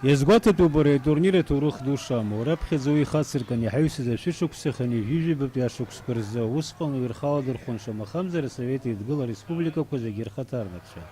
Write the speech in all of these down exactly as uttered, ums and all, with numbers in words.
Иазгәаҭатәуп ари атурнир аҭоурых ду шамоу. Раԥхьаӡа уи ихацыркын иҳаҩсыз ашәышықәса хынҩажәижәабатәи ашықәсқәа рзы. Усҟан уи рхы аладырхәон, шамахамзар, Асовет Еидгыла ареспубликақәа зегьы рхаҭарнакцәа.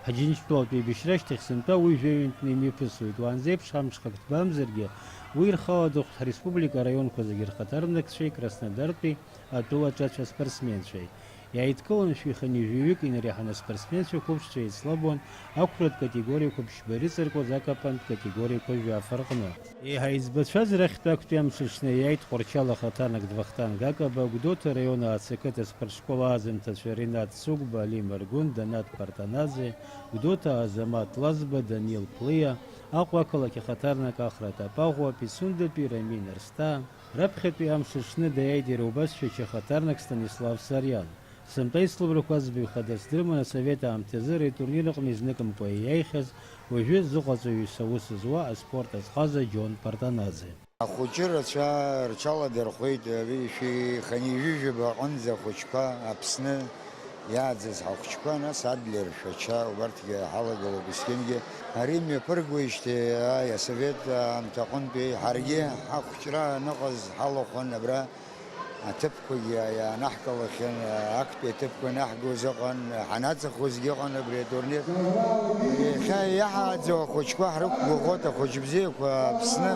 Ҳџьынџьтәылатәи еибашьра ашьҭахь сынтәа уи жәаҩантәны имҩаԥысуеит. Уаанӡа еиԥш амҽхак ҭбамзаргьы, уи рхы аладырхәт ҳреспублика араионқәа зегьы рхаҭарнакцәеи Краснодартәи атәыла ҿацә аспортсменцәеи. Иааидкыланы шәихынҩажәаҩык инареиҳаны аспортсменцәа қәыԥшцәа еицлабуан ақәратә категориақәа ԥшьба ирыҵаркуаз акапантә категориақәа жәаф рҟны. Еиҳа избацәаз рахьтә актәи амш аҽны иааит Тҟәарчал ахаҭарнак Вахтанг Акаба, Гәдоуҭа араион АЦ қыҭа аспортшкол аазымҭацәа Ринат Цыгәба, Али Маргәын, Данаҭ Партанаӡе, Гәдоуҭа Азамаҭ Лазба, Данил Плиа, Аҟәа ақалақь ахаҭарнак Ахра Тапаӷәуа, Пицундатәи Рамин Арсҭаа. Раԥхьатәи амш аҽны даиааит иара убас Шәача ахаҭарнак Станислав Сариан. Сынтәа ицлабрақәа аӡбаҩ хадас дрыманы асовет аамҭазы ари атурнир аҟны изныкымкәа ииааихьаз, уажәы зыҟаҵаҩыс аус зуа аспорт азҟаза Џьон Партанаӡе. Ахәыҷы рацәа рҽаладырхәеит, шәи хынҩажәижәаба аҟынӡа ахәыҷқәа, Аԥсны иааӡаз ҳахәыҷқәа, нас Адлер, Шәача, убарҭгьы ҳалагылоуп есқьынгьы. Ари мҩаԥыргоижьҭеи, ааи, асовет аамҭа аҟынтәи ҳаргьы ҳахәыҷра аныҟаз ҳалахәын абра. Аҭыԥқәагьы иаанаҳкылахьан, актәи аҭыԥқәа анаҳгоз ыҟан, ҳанаҵахозгьы ыҟан абри атурнир. Иахьа иаҳааӡоу ахәыҷқәа ҳрықәгәыӷуеит, ахәыҷ бзиақәа Аԥсны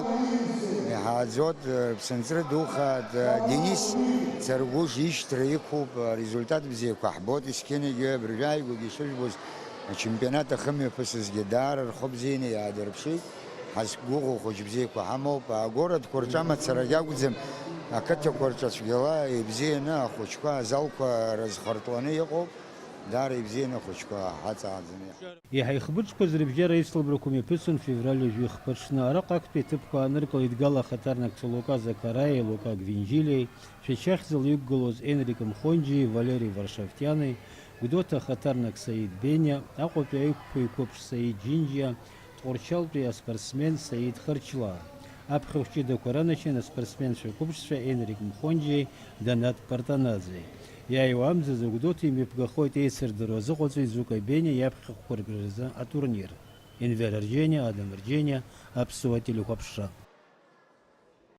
иҳааӡоит, рыԥсынҵры духааит, Денис Царгәыш ишьҭра иқәуп, арезультат бзиақәа ҳбоит, есқьынагьы абыржәы ааигәагьы ишыжәбоз ачемпионат ахымҩаԥысызгьы даара рхы бзианы иаадырԥшит. Ҳазқәгәыӷуа хәыҷ бзиақәа ҳамоуп. Агородқәа рҿы амацарагь акәӡам, ақыҭақәа рҿы цәгьала ибзианы ахәыҷқәа азалқәа рызхыртланы иҟоуп. Даара ибзианы ахәыҷқәа ҳаҵааӡаны. Иаҳа ихбыџқәаз рыбжьара ицлабрақәа мҩаԥысын февраль ҩажәи хԥа аҽны. Араҟа актәи аҭыԥқәа ааныркылеит Гала ахаҭарнакцәа Лука Закараиеи Лука Гвинџьилиеи, Шәача ахьӡала иқәгылоз Енрик Мхонџьиеи Валери Варшавтиани, Гәдоуҭа ахаҭарнак Саид Бениа, Аҟәатәи аиқәԥаҩ қәыԥш Саид Џьынџьиа, Тҟәарчалтәи аспортсмен Саид Хырчлаа. Аԥхьахә ҷыдақәа раначин аспортсменцәа қәыԥшцәа Енрик Мхонџьиеи Данаҭ Партанаӡеи. Иааиуа амзазы Гәдоуҭа имҩаԥгахоит еицырдыруа азыҟаҵаҩ Зука Бениа иаԥхьахәқәа ргара рзы атурнир. Енвер Арџьениа, Адам Арџьениа, Аԥсуа телехәаԥшра.